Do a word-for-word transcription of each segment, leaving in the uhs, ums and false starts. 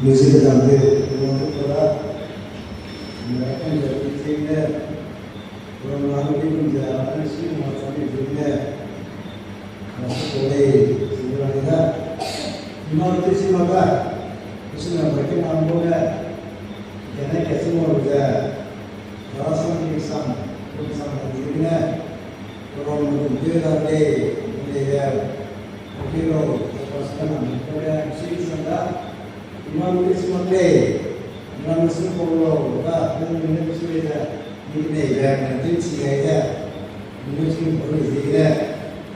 Music dam de, mo tu para, mo kan de ting de, mo na ni kum ja, kan si mo ta ni ting de, mo ko le, si ra ni da. Mo tu si mo ta, si na ba ke nam bo de, ya na ke si mo de, ya sa ni sam, kum sam ni de. Rom rum de da de, de ya. Okey lo, pastor na ko de, si sam da. Imam Christmas Day, imam Christmas ko lo, ba, nang ni ne sui da, ni ne ya, na tin si ya ya, ni ne sui ko ni de,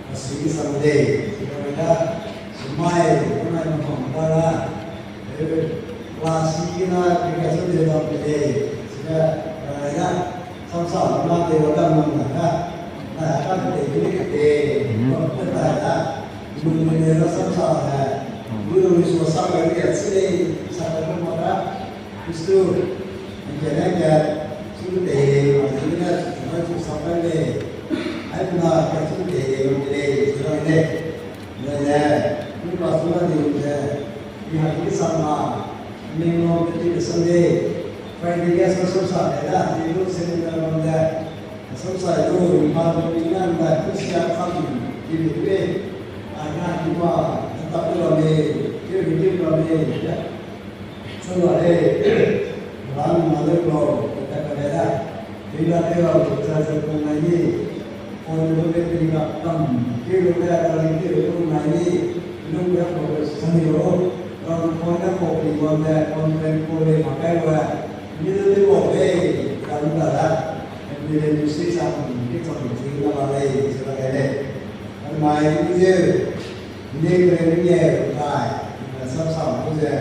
a si Sunday, si ko da, si mai, ko na ma ma da la, eh, la si na, ni ka so de da de, si da, da ya, Samsa na te wa dam na na ka. Na ka te te ni ka te. Mhm. Ko te ta ta. Mun mun ne na samsa ha. Mhm. Mun mun so sa ka ni ya si le sa ka ma ka. Kristu. Ni ke na ka. Su te ma ni na su ma su sa ka le. Ai na ka su te ma te le. Su na le. Na le. Ni pa su na ni le. Ni ha ki sa ma. Ni no te te Sunday. Friday ya sa samsa le na. Ni no se na no le. Samsa lu, ma lu ni nang da, kusia kam, ki lu le. Ai na ki ma, ta pe la le, ki lu ki la le, ya. Sa la le, ran ma le lo, ta ka le da. Ni la te la, ta sa ko na ni. Ko lu le ni ka kam, ki lu le, ta ni ki lu ko na ni. Lu ya ko sa ni lo. Ran ko na ko ki wa le, ko pen ko le ma kai wa. Ni le le ko le, ka lu da da. Ni le ni si sa, ni ke chang ni la la le, si la le. Mai ni je, ni le ni ye, kai, sa sa ni je,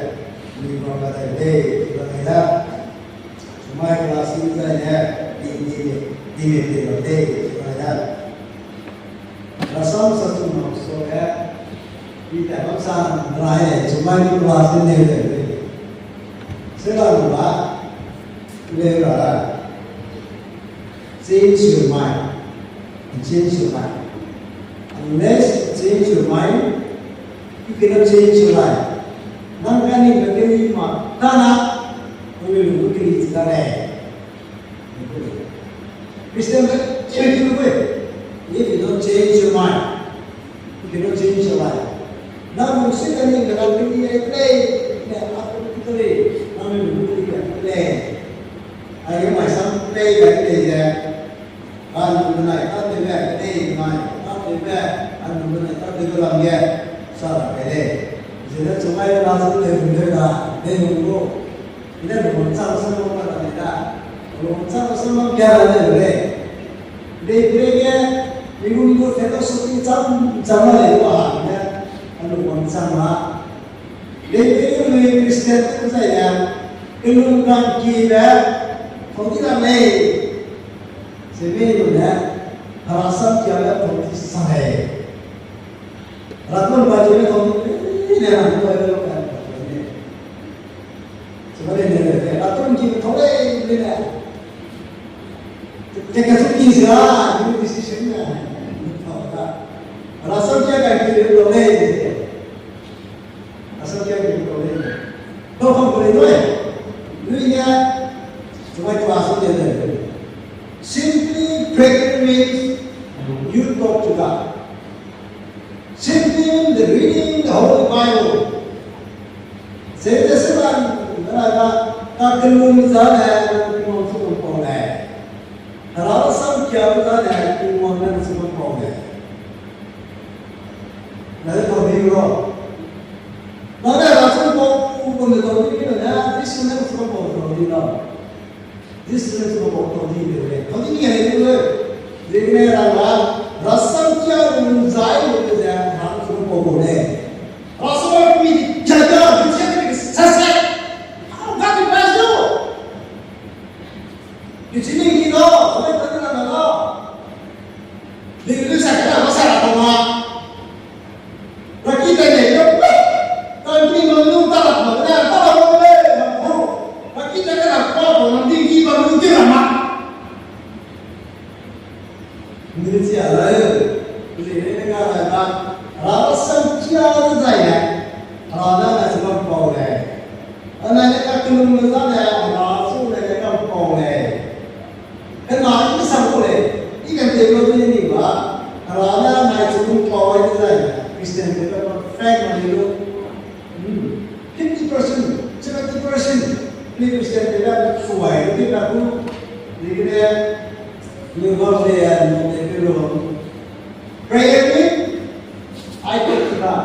ni ko ka le, si la le da. Mai class ni za ye, ni, ni, ni, ni, ni, ni, ni, ni, ni, ni, Rasam sa chu mak so e, i ta bam sa rai e, chu mai ni class ni ne le le. Se la lu ba, le la. Change your mind. Change your mind. Unless you change your mind, you cannot change your life. Nang ka ni ka ni ma, ta na, ko ni lu ko ni ta le. Christian, change your way. If you don't change your mind, you cannot change your life. Nang mung si ka ni ka ni ka ni ai play, ne automatically, nang ni lu ni ka play. Ai mai sam play ka play de. Ka ni lu na ka te be, play mai, ka te be, ka ni lu na ka te be lam ye, sa la ke de. Zene chu mai la sa te lu de da, de lu go. Ine lungwang chang se lung ka la ne da. Lungwang chang se lung kia la ne le. Dei bre ge, i lung gu philosophy chang, chang la le wa ha ne. A lungwang chang la. Dei bre ge lui Christian te zai ne. I lung kan ki le. Kau di la le. Se me lu ne. Hara sam kia le kau di sa le. Raton ba jeme tau ni, ne raton ba jeme tau ni. Sebab ni ne, raton ki tau le, ne ne. Te ka tu ki sa, ni decision ne. Tau da. Rasam kia ka ki le tau le. Rasam kia ki tau le. Tau kam ko le tau le. Ni ne, sebab tu asam ne ne. Simply praying means you talk to God. Simply the reading the Holy Bible. Zene se lan, na ga, ka kelum za ne, na kelum su pau ne. Hera sam kia za ne, kelum ne su pau ne. Na de pau ni ro. Na de ra su pau, pau ne pau ni ro, na, this ne su pau pau ni ro. This is the book of Tony Bebe. Tony ni ai ni le. Lekin ne ra ra, rasam kia lung zai lu de, ra su pau pau ne. Rasam mi di cha cha, di cha cha, sa sa. How God bless you. Di chi ni ni no, so ta na na no. Di lu sa ka na, sa ra ta ma. Rakita ne yo pe, kan ki no lu ta la ma na, ta la ma le, ma ko. Rakita ka na pa ko na di ki ba lu ki ra ma. Ni chi a la yo. Ni ne ne ka la ba. Ra sam kia de zai ya. Ra na Zane, hera su ne ne kam kau lei. Kena i sang ku lei. I kan te lo ni ni ba. Hera ne nai chu kau ai de zai. Christian te ba perfect ma ni lo. Hmm. Fifty percent, seventy percent. Ni Christian te ba suai ni ba ku. Ni ne ni ba le ya ni te lo. Prayer ni. I talk to God.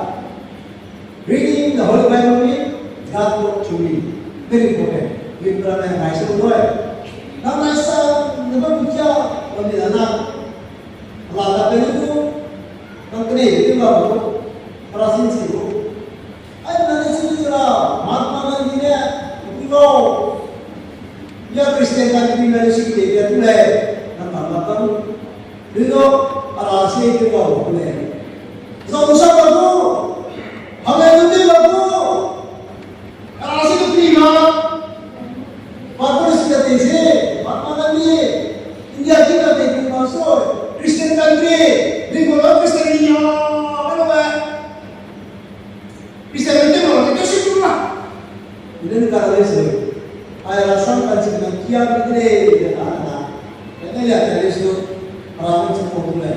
Reading the Holy Bible means God talk to me. Very important. Min pra ne ngai se loi. Na ngai sa ne ba bu kia, ba mi na na. La da pe lu. Nang kene de ba bu. Pra sin si bu. Ai na ne si bu ra. Mahatma Gandhi ne. Bu lo. Ya Christian country na ne si de ya tu le. Na pa ma pa. Dino, ara si ke ba gu ne. Zong sa ba gu. Hangge du di ba gu. Ara si ke pi ma. Ba gu si ke te se. Ba ma na ni. India ki na te pi ma so. Christian country. Di gu la Christian ni ya. Ano ba. Christian ni te ma ke si tu na. Nen ka le se. Ai ra sam kan si na kia ni te le. Ana. Ene ya te le su. Ara ni se ko tu le.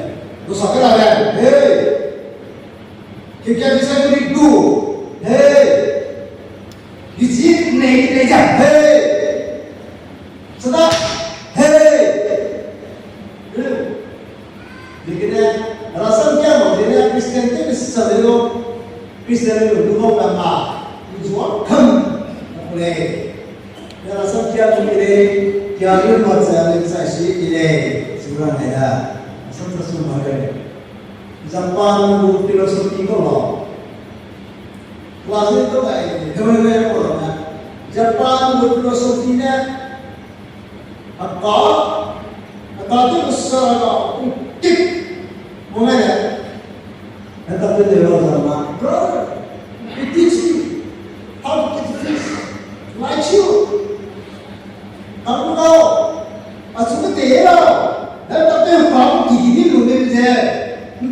Lu sa ke la le. Hey. Ke kia ni sa ni tu. Hey. Di ji ne ni ne ja. Hey. Sada. Hey. Hey. Dikene, rasam kia ma dene Christian te sa de lo, Christian te lo lo ka ma, ni zua kam, na ku lei. Ne rasam kia tu ki lei, kia ni ma sa ni sa si ki lei, si ra ne da. Rasam sa su ma lei. Japan gu philosophy ko lo. Class ni to kai, hewe hewe ko lo na. Japan gu philosophy ne, Ata, ata te sa ga, tik, mo ngai ne. Ata te de lo zama, brother, we teach you how to keep fish. Like you. Tang lo, a chu te lo. Ata te pa ki ki ni lu ne ze.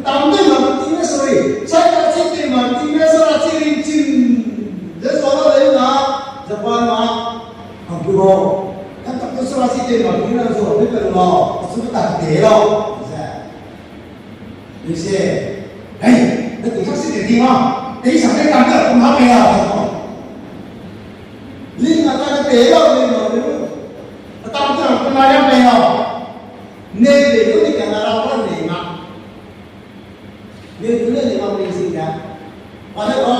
Tang te ma ti ne, sorry. Sai ta chi te ma ti ne, sa chi rin chin. Ze sa la le na, Japan ma. Hanggu lo, kan tak tu sura si te ma, ni na zo, ni pe lo, a su ta te lo, ze. Ni se, hei, na ti sa si te di ma, te sa te kan ta ma pe ya. Ni na ta te lo, ni ma ni. Ta ta ma ya pe ya. Ne de ni ka na ra pa ni ma. Ni tu ne ni ma pe si ya. Pa ne ko,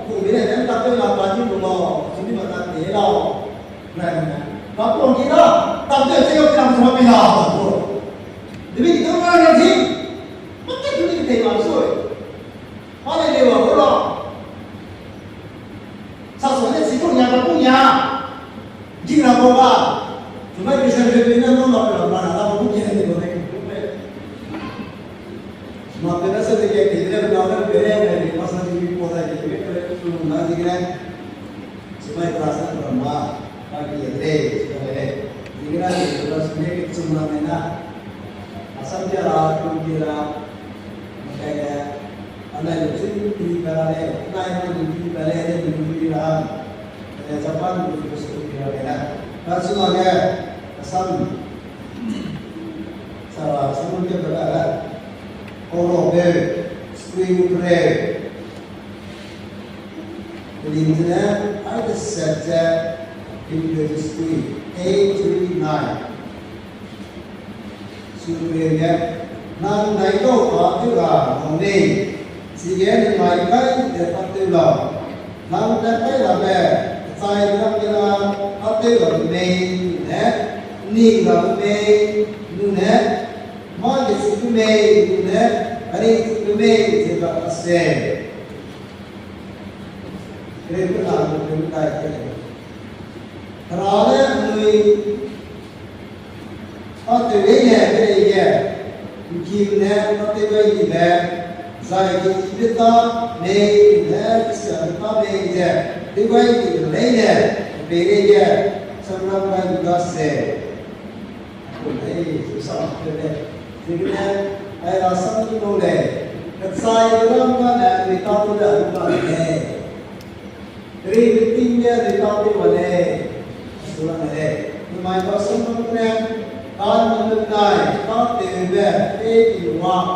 ku ni ne ta te ma pa ni lo, si ni ma ta te lo. Rai ne. Ba ko ki la, ta te se yo ka ma pe la ko. Demi ki to na na ji. Ma te tu ni te ma so. Pa ne le wa ko lo. Sa so ne si ko nya ka ko nya. Jing na ko ba. Tumai Christian ke pina no na pe la na na ko ki ne ko ne. Ma pe na se te ke te ne na na pe ne ne ma sa ji ko da ke ke tu na ji ne. Tumai class na ko ma. Ba ki le, tumai le. Ji ne na ke class ne ke tu na ne na. Asam ke la, tu ke la. Ma ke ne. Ana yo si ni pe la le. Ana yo ni pe la le, ni pe la. Ene Japan gu philosophy ra gene. Ka chuna ge, Assam. Sara, Assam ke bela ga. Oro be, spring prayer. Ling zene, ai de set ze, in the spring, eight three nine. Sukrienge, nang nai kau pa tew ra nang mei, chige nang nai kai ze pa tew lau. Nang tat kai rabe, chai ram gena pa tew ra mei, ne, ning ra mei, nune, ma ge si mei, nune, ani si mei, ze ba se. Kre pe la, kre pe kai ke. Hera ne nui, pa tew leine, pe leige, ngkim ne, pa tew gai ni le, zai ge ibe ta, mei, ne, kesiabe ta mei ze, tew gai ni le leine, pe leige, samram gai ni ga se. Ku lei, su sam pe le. Zigene, ai ra sam ni lo lei. Kechai ram ga ne, nui ta tu le, lu ga lei. Ri meeting ge, nui ta tu wa lei. Lam lei, numai ba sum bam ne, kan bam ne nai, kan tewbe, faith in work,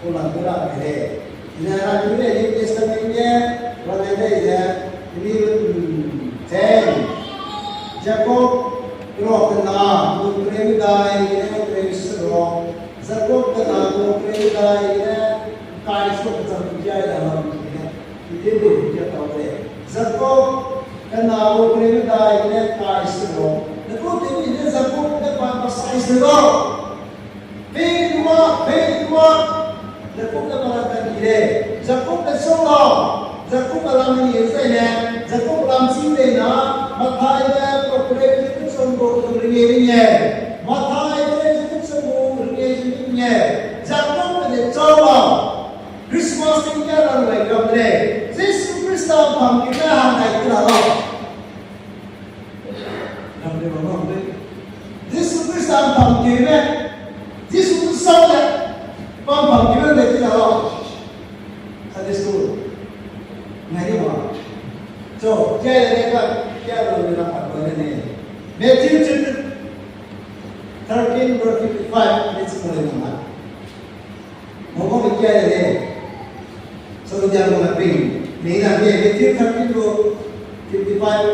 ko lam de la lei. Ina ra ni le New Testament ge, wa lei lei ze, ni lu ten. Jacob, ro kena, lu kre medai, ne kre sero. Jacob kena, lu kre medai, ne kai so kechang kia da lam ne. Ide bu kia tau lei. Jacob kena lu kre medai, ne kai sero. Ne ko te ni ne Jacob ne pa pa sai sero. Faith in work, faith in work. Jacob ne mara ta ki lei. Jacob ne so lau. Jacob ne lam ni sai ne. Jacob lam chi lei na. Mathai ne, ko kre ji ku song gu ringe ringe. Mathai kre ji ku song gu ringe ji ringe. Jacob ne chau lau. Christmas ting kia ran lai kam lei. Jisu Khrista pam ki ne hang kai kira lau. Jisu Khrista pam keu ne, Jisu Khrista ne, pam pam keu ne ki la. Sunday school. Ngai ni wa. So, kia le ka, kia lo ne na pa ko ne ne. Matthew chapter thirteen verse fifty-five, let's go le na. Monggo me kia le le. So dia mo na ping. Ni na ge Matthew thirteen verse fifty-five.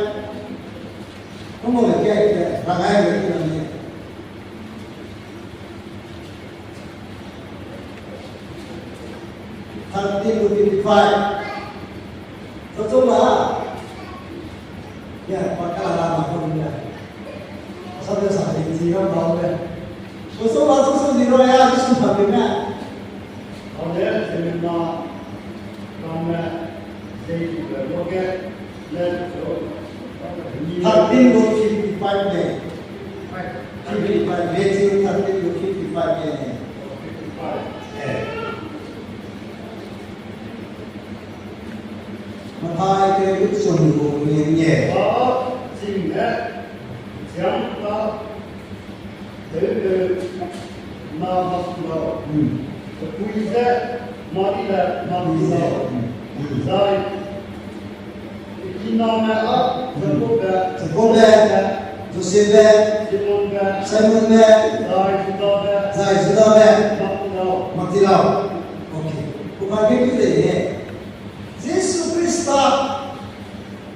Monggo me kia le le. Rangai me kia le. Thirteen verse fifty-five. So so la. Ya, pa ka la na ko ni la. Sa de sa de ji ra ba de. Ko so la so so ni ro ya, Jisu pa ke na. Thirteen go fifty-five ne. Fifty-five, Matthew thirteen go fifty-five ne. Eh. Mathai ke gut son go ne ne. Ba ching ne, jiang ta, Tewbe na mak lau. Hmm. Pepui ze Mari le mak lau. Hmm. Zai, kiname a, Jakobbe, Jakobbe, Josepbe, Simonbe, Simonbe, zai Judabe, zai Judabe, mak lau. Mak lau. Okay. Kuka ke ki de ye. Jisu Khrista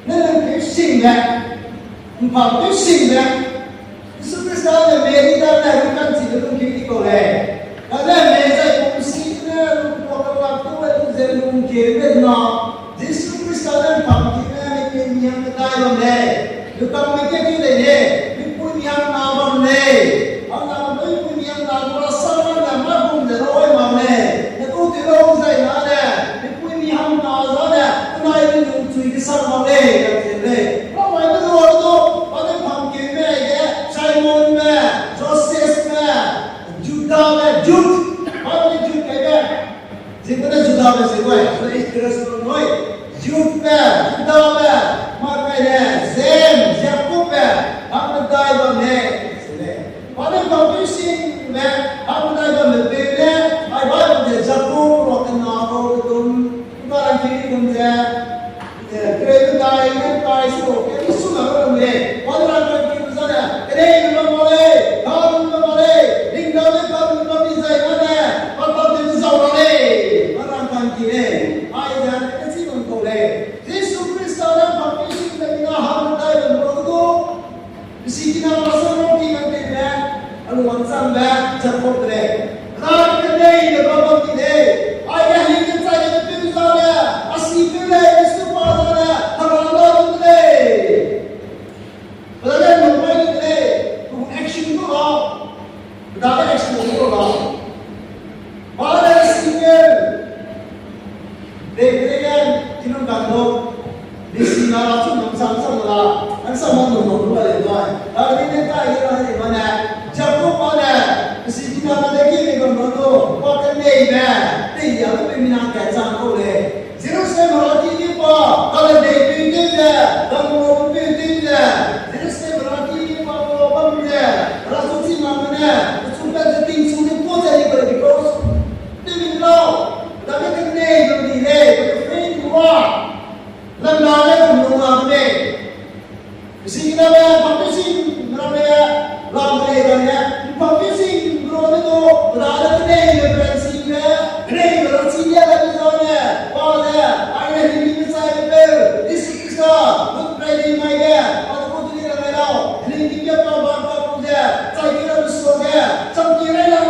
ne lungkeu singbe, mpam keu singbe, Jisu Khrista ne Mary dane lungkeu chibe lungkeu di kau lei. Kane Mary zai pumsi ne lungkeu kelak tu le lu ze lungkeube na, Jisu Khrista ne mpam kime mipui miang medai bam lei. Lukangme ge keu lei ne, mipui miang na bam lei. Ana mipui miang na gu ra sa na ne, ma gum ze roi mak lei. Ne ku ti lo zai na ne, mipui miang na za ne, penai ni lungchui ge sa mak lei, ka ti lei. Ramai ne lu du, pa ne mpam kime ge, Simonme, Josepme, Judabe, Jude, pa ne Jude kai ge. Zikane Judabe se gai, zikane Israel se gai. Judepe, Judabe, mak kai ne, James, Jakobbe, hangmedai bam ne, se lei. Pa ne confusing ne, hangmedai bam ne peu ne, ai Bible ze Jakob, ro kena ko kedum, ’ngka rang kiri kum ze, eh, kre kedai ne kai su, ke su na ko lei. Pa ne rang kiri kum zane, kene ne bam lei, ka ne bam lei, ringdau ne ka ne bam di zai na ne, pa pa te zau ra lei, pa rang kan ki lei. Ai ze, ke chi bam kau lei. Jisu Khrista ne confusing ne mina hangmedai bam ro du. Pesi kina ma sa ro ki kan te ne, a lu wangchangbe, Jakob lei. Ra ke lei, ne bam bam ki lei. Ai ya hi ke chai ne pe za le, a si pe lei, Jisu pa za le, a ra la lu lei. Pelane lu pai lu lei, lu action du lau. Pelane action du lau. Pelane single. Dei pelane kinun kan du. Ni si na la chu nang sam sam la. Nang sam nang nang lu lei bai. Pelane ne kai ni la ni ma ne. Jakob pa ne. Pesi kina ma de ki ni kan du. Pa ke nei ne. Dei ya lu pe mi nang kai chang kau lei. Jerusalem heraki ge pa, kane dei peu tew ze, Ganglo peu tew ze, Jerusalem heraki ge pa ko bam ze, rasu chi mak ne, pechu pat ze tingchu ne ko ze ni ko, because tew mi lau, dage kenei lu di lei, because faith in work, lam dage kum lu mak lei. Sing rabe, baptism rabe, lam lei rabe, baptism ro ne do, ra de kenei le brand sing le, kenei le chi le rabe zane, pa de, ai ne ni ni sai le pe, Jisu Krista, good friend mai ge, pa de ko ni rabe lau, ni ni ge pa ban ka pu ze, chai ki rabe so ge, cham ki rai lam,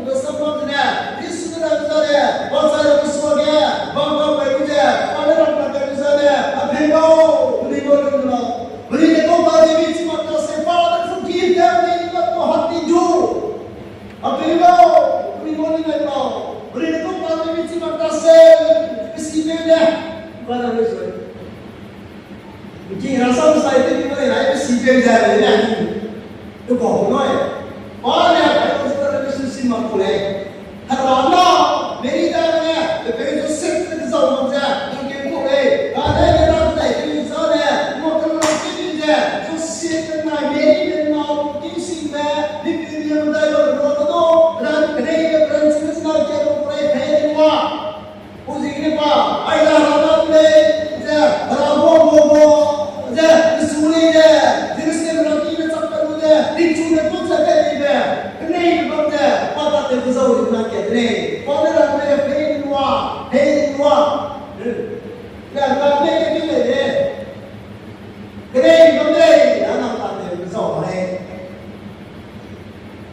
be sam bam ne, Jisu de rabe zane, pa sai rabe so ge, ban ka pe pu ze, pa de ram ka pe pu zane, a pe lau, ni go ni lau. Beri ne kau ta de mi chi mak ta se, Father, forgive them, they do not know what they do. A pe lau, ni go ni lau. Beri ne kau ta de mi chi mak ta se, pe si pe de. Ba na le so. Ki ra sam sai te ni go ni, pe si pe de le. Tu ko noi. Pa ne, pa ko sa relationship mak ko le. Hera na, Mary da ne, pe pe Joseph ne zau mak ze, nang ke ko le. Ka ne ne na dai ke ni za ne, mo ke na ke ni ze, Joseph ne na, Mary ne na, ki sing ne, ni pe ni mo dai lo lo do, ran ke ne, ran sing ne na ke ko le, pe ni wa. Pu ziegene pa, ai la ra da lei, ze, ra bo bo bo, ze, Jisu lei ze, Jerusalem ra ki ne chak ta lu ze, tingchu ne tu ze te lei be, kenei bam ze, pa ta te bu zau ri na ke de lei, pa ne ra ne fei ni wa, fei ni wa. Le ra ne ke ki lei de. Kenei bam lei, ra na ta te bu zau lei.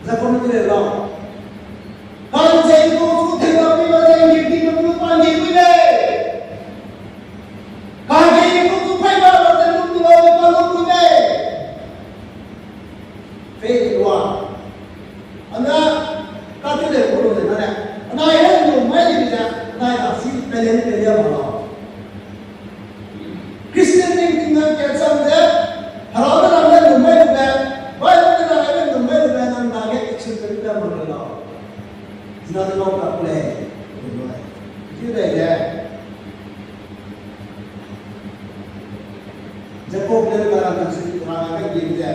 Ze pa ne ke lei la. Kan zei ko chu thei ra pi ba zei ni ki ma lu pa ni wi lei. Ka ge ni ko chu thei ba ba zei lu pi ba zei pa lu wi lei. Fei ni wa. Ana, ka te le ko lu de na ne. Ana he lu mai ni de, ana ta si pe le pe le ma la. Christian ringting nang kat sam ze, Hera ne rang ne lu mai lu be, Bible ne rang ne lu mai lu be, nang dage action pe lu be mak le lau. Zina de lau ka ku lei, lu lei. Ki lei de. Jacob ne rang ne su rang ne ki ze,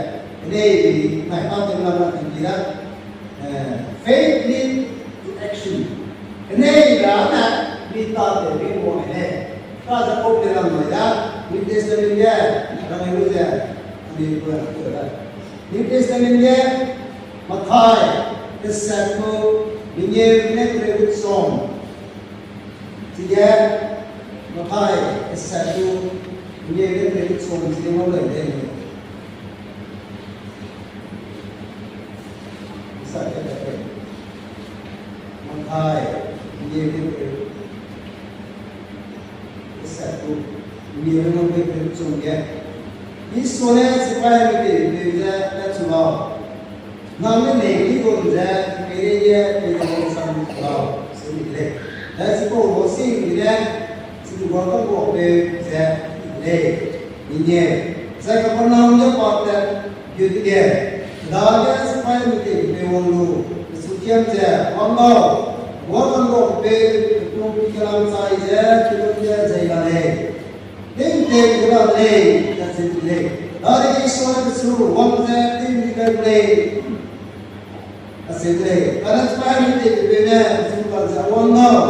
nei, nai pa te rang ne ki da. Eh, faith lead to action. Kenei ra ne mi ta te ri mo ne. Ka Jacob ne rang mai da, New Testament ge, rang lu ze, ani ku ra ku da. New Testament ge, Mathai, kesat gu, mengeu ne kereu gu song. Chige, Mathai, kesat gu, mengeu ne kereu gu song, chige ngau lei de. Isa ke ke. Mathai, mengeu ne kereu. Isa ku, mengeu ne kereu gu song ge. Isua ne sipai mite peu ze, ne chu lau. Nang ne nei ki gum ze, peireige, peireige sam lau, se ni lei. He chipau lau sing ni ne, chipau lau ka lau peu ze, ni lei. Ni ne, zai Kapernaum ge pa tat, gu dege, dage sipai mite peu wang lu, pechu kiam ze, wang lau, wang lau peu, pechu pi kelang chai ze, kilum ze, zai la lei. Tingtei ze la lei, kacheu de lei. Dadege Isua ne pechu wang ze tingmi kai gu lei, acheu de lei. Kane sipai mite peu ne pechu kang ze, wang lau,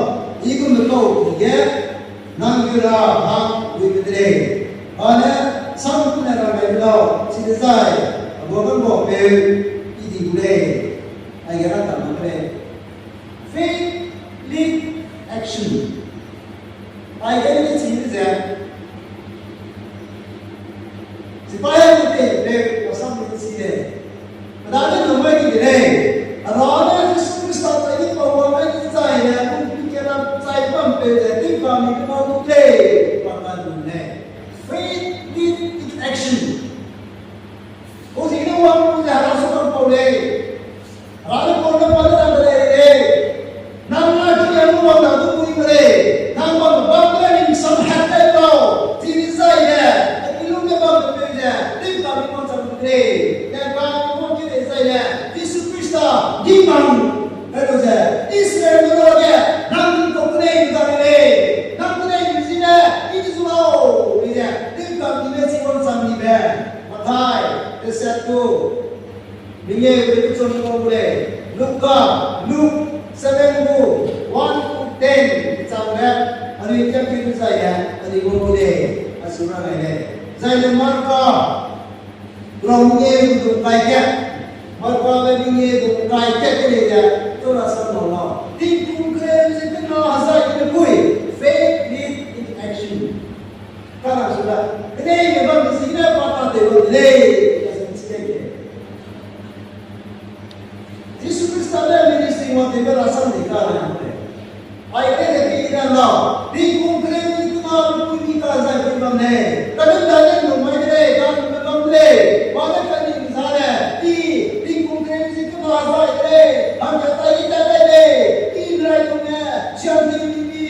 i gum ne kau ki ge, nang gu ra hang wi be de lei. Kane sam gu ne ra gai lau, chidezai, a gua bam lau peu, i di gu lei. Aige rang ta mak lei. Faith lead action. Aige ni chi ze. Sipai mite peu, asam ni chi lei. Kadane lu mai di de lei. Hera ne Jisu Krista chai di pau wang mai di chai ne, kum pi kelang chai bam peu ze, tingkang mi kemau du lei, pa ka lu lei. Faith lead to action. Pu ziegene wang lu ze Hera su bam pau lei. Hera ne pau ne pa ne rang de lei lei. Nang na ki ne lu wang na du pui me lei. Nang bam bam ne ning sam hat kai lau. Chidezai ne, a kilum ne bam peu ze, tingkang mi kemau chang de lei. Ne pa ne kemau ki lei zai ne, Jisu Krista, di bam, pe lu ze, Israel ne lu ge, nang ning kau ne lu da lei. Nang ne lu zi ne, i di zu lau, di ze, tingkang mi ne chi wang chang di be. Mathai, kesat gu. Mengeu kereu gu chum gu lei. Luka, Luke seven gu, one to ten, chang le, anui kiam ki du zai le, anui gu lei, asu ra ngai lei. Zai le Marka, Rom ge gu kai ke, Marka ge ning ge gu kai ke ke le ya, to la sa no la. Tingkum kereu ze kena zai ke pui, faith lead in action. Kana su da, kene ye ba mi si ne pa ta te lo le, ya se si ke. Jisu Krista le ministry ma te be la san de ka le. Ai ke de ki na la, tingkum kereu ze kena pui ni ka zai ke bam le. Ka ne da le no mai de, ka ne bam le. Wa ne ka ni za le. Ti, tingkum kereu ze kena zai le. Hangka ta i ta le le. Ti rai tu ne. Chiang ti mi mi,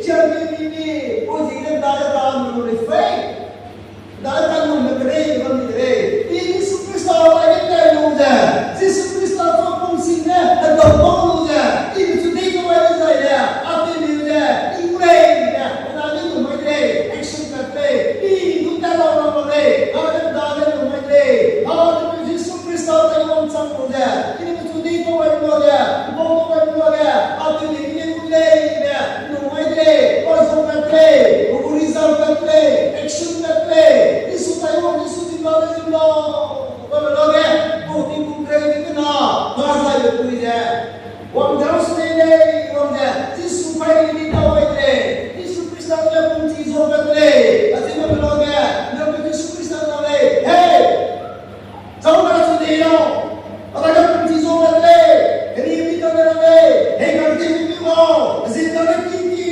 chiang ti mi mi. O zi ne da le da no le fei. Dai ka lungme kerei bam di de lei. I Jisu Krista rai ge kai lu ze, Jisu Krista chu pum sing ne hedau bau lu ze, i pechu dei kawai de zai le, a tei lu ze, i gu lei ne, dai ge lu mai de lei, action tat lei, i lu tat lau lau lei, dai ge dai ge lu mai de lei, dai ge Jisu Krista dai wangchang lu ze, i pechu dei kawai lu ze, bau kawai lu ze, a tei lu ze, i gu lei ne, lu mai de lei, pa zong tat lei, gu result tat lei, action tat lei, Jisu tai wang, Jisu di ba de zim lau. Ba me lage, bu tingkum kereu ze kena, ba zai be pui ze. Wang dau se lei, wang ze, Jisu pai ni ni tau ai lei, Jisu Krista ne pum chi zong tat lei, a zi ba me lage, ne pe Jisu Krista na lei, hey! Zau na chu de lau. A ta ka pum chi zong tat lei. Heri mi ta de lei. Hei ka te mi mi lau. Zin ta de ki ki.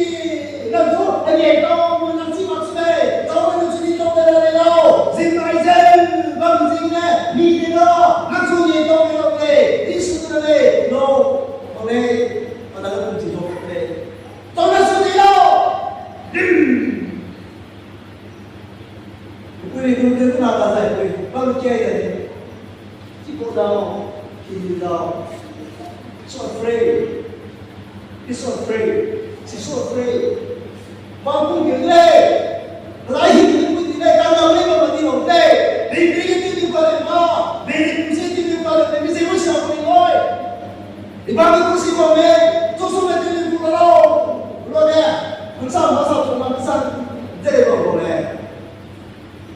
Na zu, a ye tau, na chi mak chi lei. Zau na chu ni tau de lei lau. Zin ai zen. Bam zin ne. Mi de lau. Na chu ye tau de lau lei. Jisu de lei. No. O lei. A ta ka pum chi zong tat lei. Zau na chu de lau. Dim. Pui, pui, pui, pui, na ka zai pui, ba lu kia de. Chi ko dau, chi lu dau. So afraid. He's so afraid. She's so afraid. Ba pui ke le. Lai hi ni pui ti le, ka na le ba ti lo le. Dei dei ke ti ni ba le ma. Dei dei ku se ti ni ba le, mi se wo sha ko ni loi. I ba ni ku si ko me, to so me ti ni ku lo. Lo de. Nsa ma sa to ma nsa. Dei lo lo le.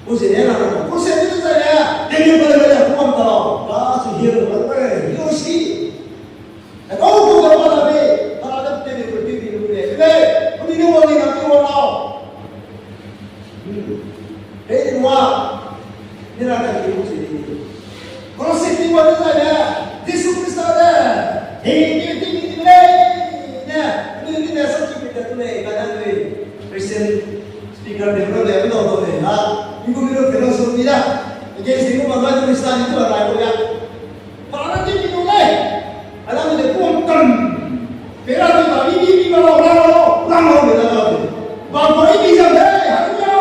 Ku se ne na, ku se ti zai le. Dei ni ba le ku am ta lo. Ba si hi lo le. Yo si. E kau ku da ba da be, ba da te ne ku ti ni ku le. Be, ku ni ni wa ni na ti wa na. Hmm. Hei, wa. Ni ra ka ki u se ni. Cross ti wa ni zai ne. Jisu Krista ne. Hei, ni ti ni ni le. Ne. Ni ni ne sa ki ni da tu le, ka da le. Christian speaker de ro le, ro do le na. Ni ku ni ro philosophy da. Against ni ku ma Krista ni tu la ko ya. Tara ti mi lu lei. Ala mi de kuang kan. Pera ti ta mi mi mi ma lau, lau, lau, lau, lau, lau, lau. Ba ko i mi zang de, ha, tu ya.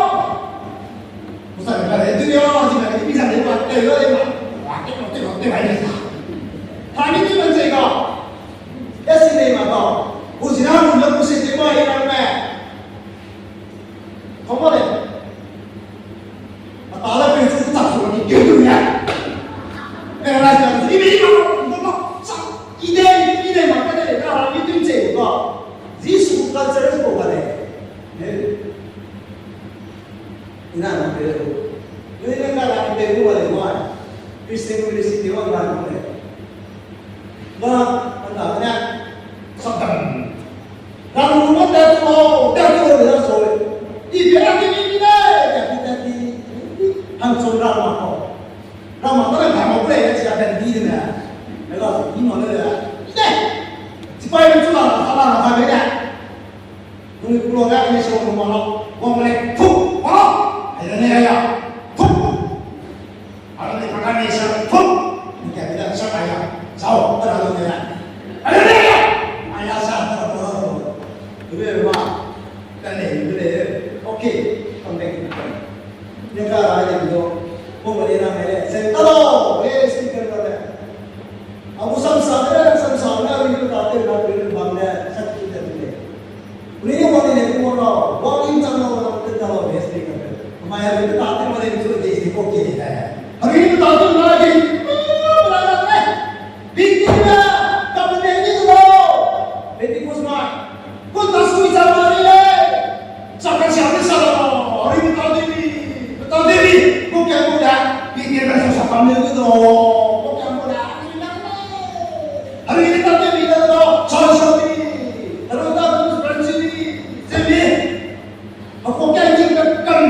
Musa ka de, tu ya, si ka de, mi zang de, ba, te, yo, de, ba. Ba, te, te, te, ba, de. Ha, mi ti man se ka. Ya si de ma ka. U si na, u na, u si de ma, ya na me. Kau ba le. A ta le pe chu ta chu ni ke tu ya. Pe la ja ni mi ma ma sa. Ide, ide ma ka de ka ha mi tu che ko. Jisu ka che ko ba le. Ne. Ina na pe ko. Ne ne ka la ni pe ko ba le ma. Christian community ke wa la ko le. Ba, a ta ne. Satan. Rang lu ma tat tu, tat tu de la so. I pe ra ki ni ni le, tat ki tat ki. Hang so ra ma ko. Ra ma ko le, ra ma ko le, ya sia tat ki de ne. Me la so, ni ma le. Ide. Sipai ni chu la, la, la, la, la, le. Nung ku lo ga ni so ma lo. Wang le, pu, ma lo. Ai ne ya. Pu. Ara ne paka ne sa, pum! Ni ka bi da sa kaya. Zao, ara lo ne ya. Ara ne ya! Aya sa, ara lo, ara lo. Ibe ma, ka ne, ibe le. Okay, come back to the point. Ne ka ra ne do. Mo ba le na me le. Sen ta lo, eh, speaker ka le. Abu sam sa ne, sam sa ne, abi ta te na, abi bam ne, sa ki ta te. Uni ni wang ni ne ku wang lau, wang ni chang lau, wang ni chang lau, yes, ni ka. Mai abi ta te ma le ni chu de si ko ke ni ta. Abi ni ta te ma le ni, ma la la ne. Bi ti na, ka bu ne ni lau. Pentecost ma. Ku ta sui chang ma ni le. Sa ka sia ni sa la, abi ni ta te ni, ta te ni, ku ke ku da. Bi ti na sa sa. Kami gu do, ko kam ko da, ami na. Ami ni ta te mi da do, choi choi mi. Aro ta ko branch mi, se mi. Ako kan jing ka kam.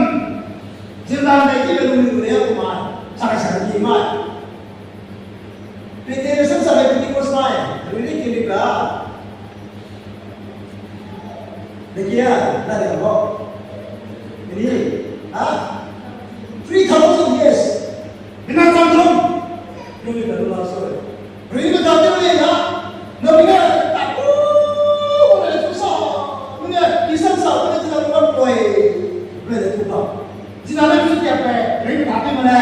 Jing dan dai ki be lu mi gu re ko ma. Sa sa ki ma. Pete le sam sa le ki ko sa. Ami ni ki ni ka. Nekia, na de ho. Ini, ha? Three thousand years. Bina tam tam. Numi ka lua so. Ri ka tam tam le ya. Numi ka ta ku. Numi ka, isam sa, numi ka lua poi. Numi ka lua. Zina le mi kia pe. Ri ka tam tam le.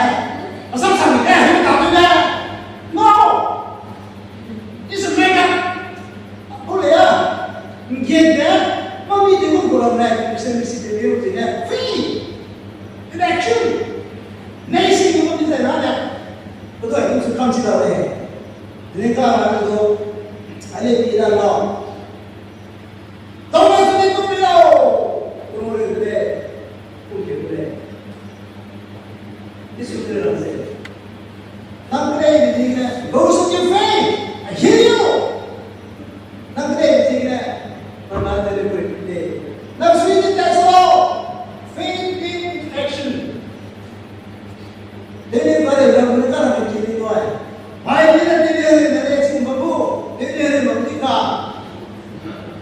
Asam sa ni ke, ri ka tam tam le. No. It's a breakup. Ko le ya, ngiet de, mami de gu program ne, Christian misi de gu de ne, free connection. Nei si gu mami zai na ne, ko doi gu su kam si da le. Ne ka na ko, ale pi da la. Tau na su ni tu pi la. Ko mo le de. Jisu ne rang ze, nang kedei mi zing ne, because of your faith, I heal you. Nang kedei mi zing ne, nang na deliver de. Nang sui ne ta so, faith in action. Dene ba de, nang ne ka na ki ni doi. Bai ni na dene ne ne chim ba bu, dene ne ma ni ka.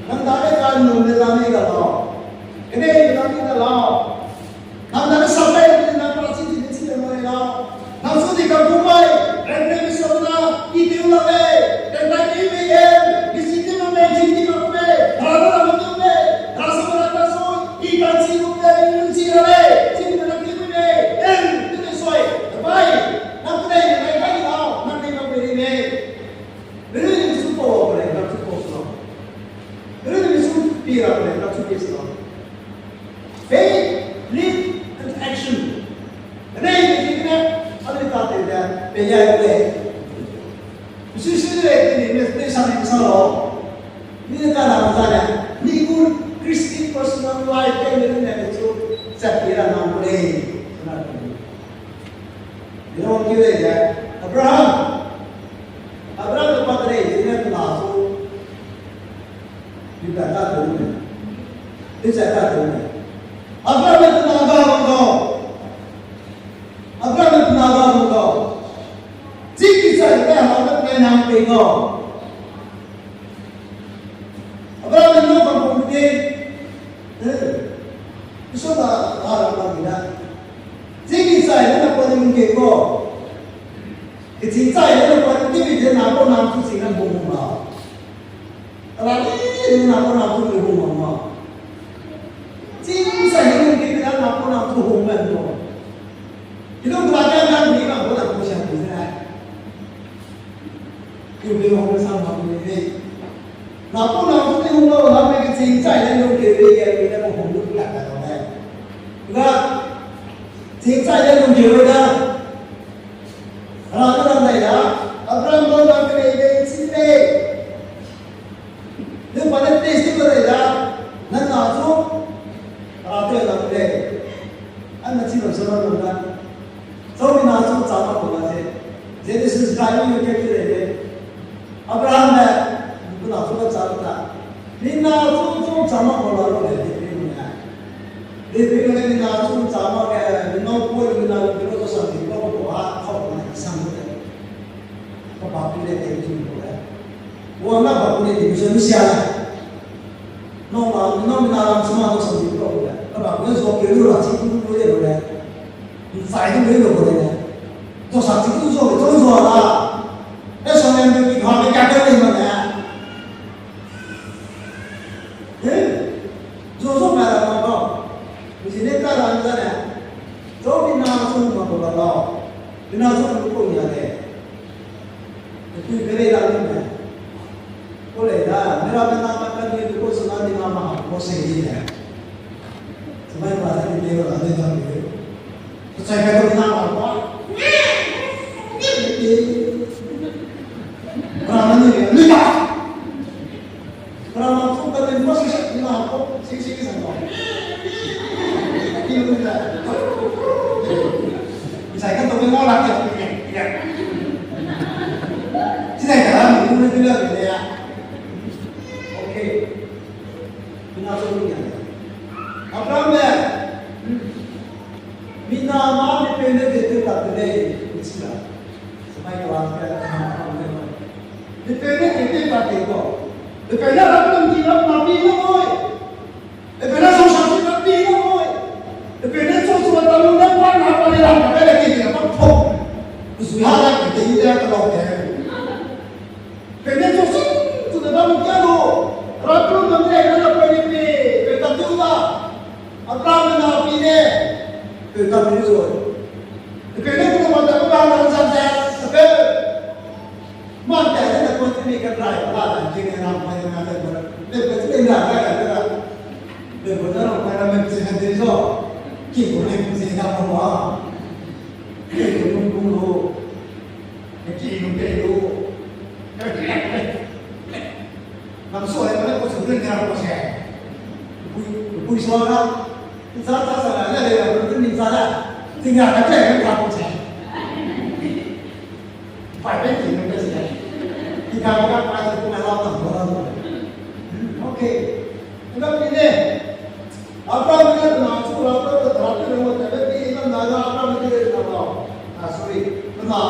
Nang da ne ka num ne la ni da lo. Kedei ne la ni da lo. Nang na sa pai ni na pa chi chi chi de mo ya. Nang su di ka bu mai, ren ren mi so na, i tiu la le, ren na ki me ye, mi si ti ma me, chi ti ma me, ra ra ma tu me, ra sa ma ra sa, i ka chi bu de, i chi ra le, chi ni na ki me, en, tu me soi, bai, nang kedei ne kai kai ni la, nang ne ma pe ni me. Rene mi su pa wa le, nang su pa su la. Rene mi su pi ra le, nang su pi su la. Faith, belief, and action. Rene mi su ne, a le ta te de, pe ya le. Su su le, ni me te sa ni sa lo. Ni ta na sa le. Ni gu Christian personal life ke ni ne su sa pi ra na le. Sa na. Ino ki lei ze, Abraham. Abraham ne pa te lei, zine pe na su. Yu ta ka tu ne. Yu ta ka tu ne. Abraham ne pe na ga bam ga. Abraham ne pe na ga bam ga. Chi ki sa ne ha ne pe na pe ga. Abraham ne no bam ga de. Eh. Isu na ha ra bam ga. Chi ki sa ne na pa ne ke ko. Kechîng chai ne pa ne ki bi de na ko na tu chi na bam ga. Ala ni ni na ko na tu bam ga. Chîng chai ne ki bi de na ko na tu bam ga. Kidong ba ka na ni na ko na ko sha ni na. Ki bi hong sa ma ni ni. Na ko na tu ni hong lo na me kechîng chai ne lu ke be ke ni na ko hong lu ka ka ne. Ga chîng chai ne lu ke be da. Hera ne rang dai da, Abraham bau na kedei bei chi lei. Nang pa ne test tew dai da, nang na chu, Hera tew na kedei. Ana chi bam sa na da. Sau mi na chu cha ma ko la ze. Genesis kai mi ke ki lei de. Abraham ne, pe na chu ka cha ta. Mi na chu chu cha ma ko la lo de, de pe lu ne. De pe lu ne mi na chu cha ma ke, mi na ko mi na lu ke lu sa di ko ko ha, ko ko na sang de. Ka ba ku ne de chu ko le. Wo na ba ku ne de chu sia. No ma, no mi na lam chu ma ko sa di ko ko le. Ka ba ku ne zo ke lu la chi ku lu de le. Nzai du le lo le. To sa chi du zo, to zo la. E sa ne ki ha me ka ka le ma ne. Eh? Zo zo ka la ma ko. Ni ne ka la ni ne. Zo ni na zo ma ko la la. Ni na zo ko ni ne. Tui kere la ni ne. Ko le da, mera mena ma ka ni ko suna ni ma ma ko se ni ne. Sumai pa sa ni te la ni ta ni. Sai ka ko na ma ko. Mera ma ni ni ta. Mera ma ko ka ni ma se ni ma ko. Si si ki sa ko. Ni lu ta. Sai ka to ni ma la ke. Mina ma mi peu ne de te ta te lei, mi chi la. Samai ka la te na ka me. Mi peu ne de te ta te ko. Mi peu ne ra kum ti ra ma pi na oi. Mi peu ne so sa ti ra pi na oi. Mi peu ne so so ta lu ne pa na pa le la ka le ti ra pa po. Ku su ha la ke te ni da ka lo te. Pe ne chu sing chu de bam kia lu, Hera pu lu bam de, Hera na pe ne pe, pe ta tu da. Abraham na pi ne, pe ta tu zo. Pe ne ku ma ta ku ba na za za, pe. Man ta ne na ko ti ne ka dai, ba da, ki ne na ma ne na de, pe pe ti ne na ka ka ka. Pe ko ta na ma na me ti ne de zo. Ki ko ne ti na ma ma. Ki ko lu ku lu. Ki lu ke lu. Nang sua ai, mana ko sungkring ngarang ko se. Pui, pui sua na. Za, za, za, na, na, na, na, pui ni za na. Ting ya, na, na, na, na, ko se. Pai pen ting na se. Ki ka, ka, ka, ka, ko na la ta, ko na la. Hmm, okay. Ina pi ne. Abraham ne na, chu Abraham ne, Abraham ne, mo ta, pi na, na, na, Abraham ne, na, na. Ah, sorry. Na.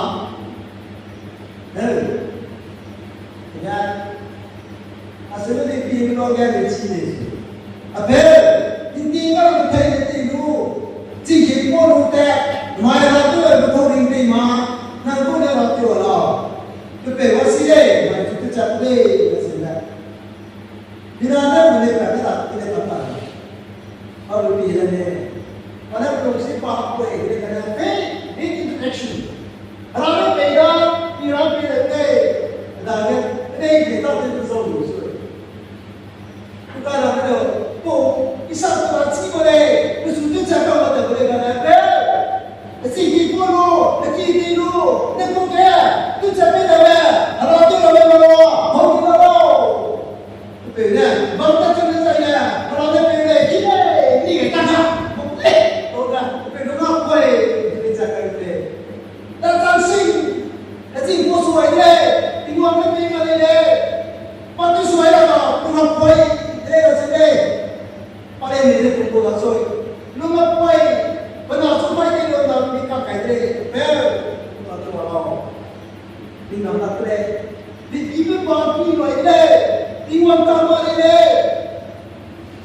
Hel. Ya. Asebe de pi lo ga de chi de. Abe, indi nga lo thai de ti lu. Chi ke po lu te. Mai la tu e ko ring de ma. Nang ko ne la tu la. Tu pe wa si de, mai tu te cha de, de si de. Mina ne mine pa ne la, mine pa ta. Hau lu pi le ne. Pa ne lu si pa hau e, mine pa ne faith lead into action. Hera ne pei da, pi ra pi le ne. Da ne, ne pi ta te lu zo lu so. Ku ka ra ne, ko, isa ko ra chi ko le, ku su tu cha ka ma te ko le ka ne pe. Asi ki ko lu, aki ki lu, ne ko ke, tu cha pe da le, hera tu la le ma lo, hau ki la lo. Pe ne, bam ta chun ne zai ne, hera ne pe le, ki le, ni ge ta na, mo le, o ga, pe lu na ko le, ni cha ka le. Ta chang sing, e ching ko suai de, Tingwang ne pe ma le le. Pa tu suai la na, ku na poi, de la se de. Pa le ne le ku ko la soi. Lu na poi, pa na su pai de lo na mi ka kai de. Pe, ku na tu la. Tingwang na pe le. Di di pe pa ki lai de. Tingwang ta ma le le.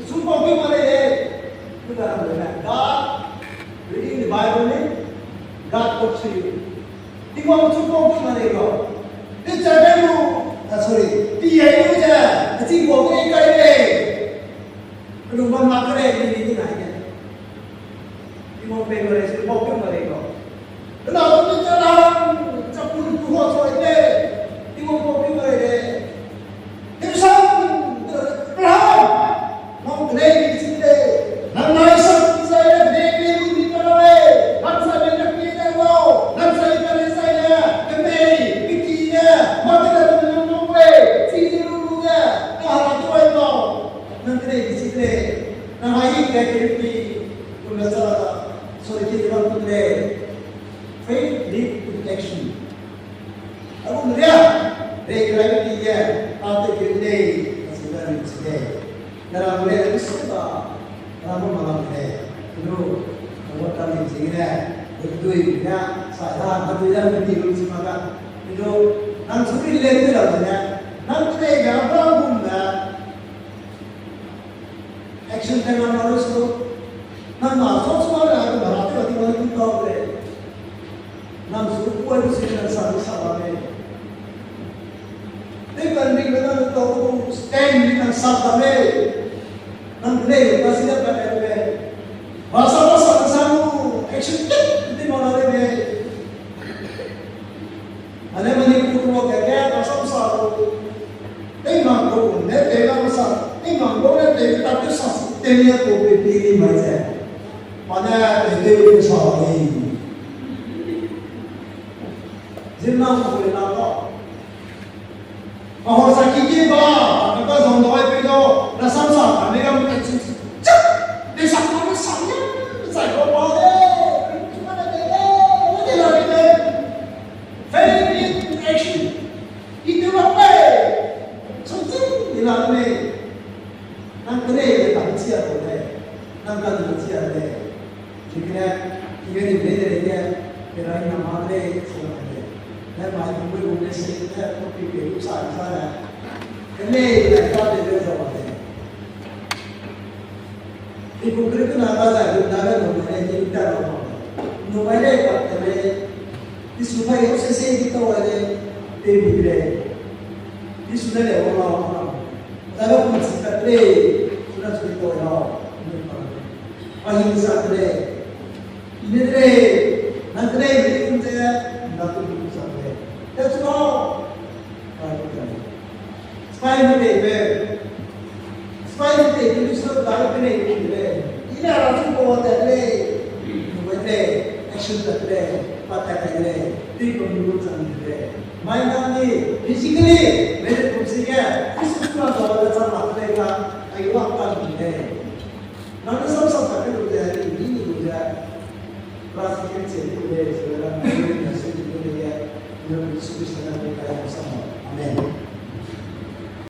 Su pa ki ma le le. Ku da na le na. God, reading the Bible ne, God talks to you. Tingwang chu pau gu ma lei ga. Te cha gai lu, ah, sorry, pi ai lu ze, a chi pau gu kai lei. Lu bam ma ka lei, ni ni ni nai ge. Tingwang pei ma lei, chu pau gu ma lei ga. Kena tu te cha la, cha pu lu pu ho so ai lei. Tingwang pau gu ma lei lei. Te sang, Abraham. Nang tenei mi chi de, nang nai sa mi zai ne, tenei mi lu mi pa la lei, nang sa mi ne mi ne lau, nang sa mi ne zai ne, tenei mi ki ne, ma te ne nang nang lei, chi de lu lu ne, nang hera tu ai lau, nang tenei mi chi de, nang hai yi ke ke mi, tu me sa la, so de ki de nang tu de, faith lead to action. Agu ria, rei kerai ti ge, a te ke lei, a si da ni chi de. Na ra le ni su da, na ra ma la de. Lu, na wa ta ni chi ne, de dui ne, sa da, na dui da ni lu chi ma da. Lu, nang su ri le ni la ne, nang te ga ba bum da. Action te nang na lu su. Nang na so su ma da, na ra te ti ma ni ta le. Nang su kuai lu si nang sa lu sa la le. Te kan ring be nang tau stand ni nang sa ta le. Nang le, ba si da ka le. Ba sa ba sa sa lu, action tek, di ma la le. Ane Manipur mo ke ke, ba sa sa lu. Te nang ko ne te ga ba sa, te nang ko ne te ta te sa, te ni ko pe pi ni mai ze. Ane te te sa ni. Zimna mo le na ko. Aho sa ki ki ba, ka ka zong doi pe do, na sam sa, ka me ga mu ka chi chi. Chak! Te sa ka me sa ya, sa ko ba de. Chuma na de de, na de la de de. Faith in action. Itu ba pe. Chum chum, ni la de. Nang kene ye ka chia ko de. Nang ka du chia de. Zikene, Ge ni lei de lei ge, kerai na ma lei, sa lei. Ne mai gu mui gu message ne topic pe lu sa sa ne. Ke lei, lei ka de lei sa lei. I gu group na ka zai lu na ge numai lei, ni ta ra ma. Numai lei ka te lei. Jisu pai o se se di tau lei, te bi lei. Jisu ne lei o la ma. Zai lu kum si ta lei, su na su di tau la. Ni pa lei. Pa hi sa lei. I ne de lei, nang de lei, i kum ze, nang tu kum sa lei. That's all. Pa hi sa lei. Spy ne lei be. Spy ne lei be, lu sa da lei be ne lei. I ne ra su ko da lei. Nu lei. Action da lei. Pa ta da lei. Tui ko nu sa lei. Mai nang ni physically, mere kum si ge, physical na da da sa ma lei ka, ai wa pa ni lei. Nang ne sam sam ka ke lu ze, i ni lu ze. Ra si ke che lu ze, ze